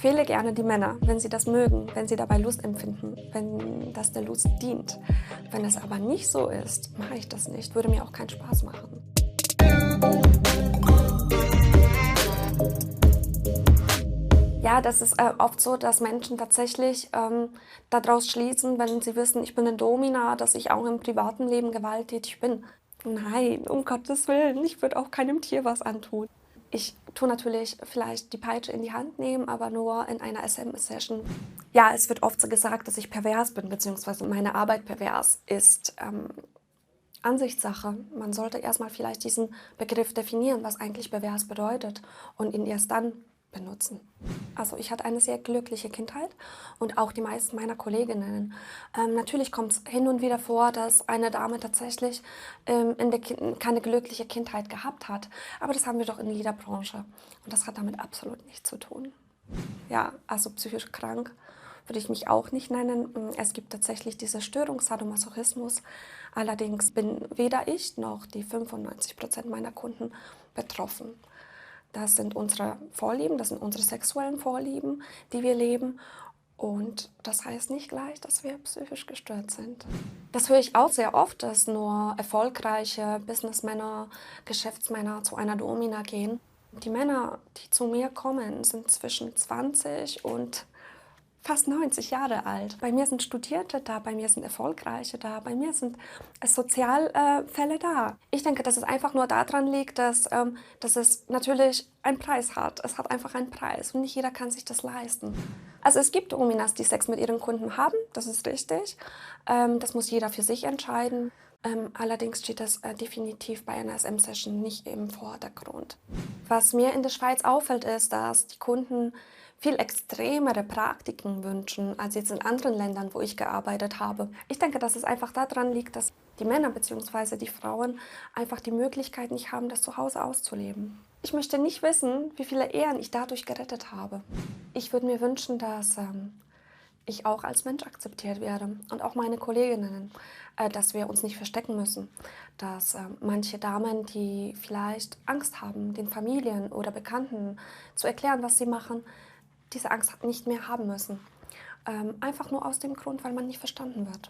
quäle gerne die Männer, wenn sie das mögen, wenn sie dabei Lust empfinden, wenn das der Lust dient. Wenn es aber nicht so ist, mache ich das nicht, würde mir auch keinen Spaß machen. Ja, das ist oft so, dass Menschen tatsächlich daraus schließen, wenn sie wissen, ich bin eine Domina, dass ich auch im privaten Leben gewalttätig bin. Nein, um Gottes Willen, ich würde auch keinem Tier was antun. Ich tue natürlich vielleicht die Peitsche in die Hand nehmen, aber nur in einer SM-Session. Ja, es wird oft so gesagt, dass ich pervers bin, beziehungsweise meine Arbeit pervers ist. Ansichtssache. Man sollte erstmal vielleicht diesen Begriff definieren, was eigentlich pervers bedeutet und ihn erst dann benutzen. Also ich hatte eine sehr glückliche Kindheit und auch die meisten meiner Kolleginnen. Natürlich kommt es hin und wieder vor, dass eine Dame tatsächlich keine glückliche Kindheit gehabt hat. Aber das haben wir doch in jeder Branche und das hat damit absolut nichts zu tun. Ja, also psychisch krank würde ich mich auch nicht nennen. Es gibt tatsächlich diese Störung Sadomasochismus. Allerdings bin weder ich noch die 95% meiner Kunden betroffen. Das sind unsere Vorlieben, das sind unsere sexuellen Vorlieben, die wir leben. Und das heißt nicht gleich, dass wir psychisch gestört sind. Das höre ich auch sehr oft, dass nur erfolgreiche Businessmänner, Geschäftsmänner zu einer Domina gehen. Die Männer, die zu mir kommen, sind zwischen 20 und fast 90 Jahre alt. Bei mir sind Studierte da, bei mir sind Erfolgreiche da, bei mir sind Sozialfälle da. Ich denke, dass es einfach nur daran liegt, dass es natürlich einen Preis hat. Es hat einfach einen Preis und nicht jeder kann sich das leisten. Also es gibt Dominas, die Sex mit ihren Kunden haben, das ist richtig. Das muss jeder für sich entscheiden. Allerdings steht das definitiv bei einer SM-Session nicht im Vordergrund. Was mir in der Schweiz auffällt, ist, dass die Kunden viel extremere Praktiken wünschen als jetzt in anderen Ländern, wo ich gearbeitet habe. Ich denke, dass es einfach daran liegt, dass die Männer bzw. die Frauen einfach die Möglichkeit nicht haben, das zu Hause auszuleben. Ich möchte nicht wissen, wie viele Ehen ich dadurch gerettet habe. Ich würde mir wünschen, dass ich auch als Mensch akzeptiert werde und auch meine Kolleginnen, dass wir uns nicht verstecken müssen, dass manche Damen, die vielleicht Angst haben, den Familien oder Bekannten zu erklären, was sie machen, diese Angst nicht mehr haben müssen. Einfach nur aus dem Grund, weil man nicht verstanden wird.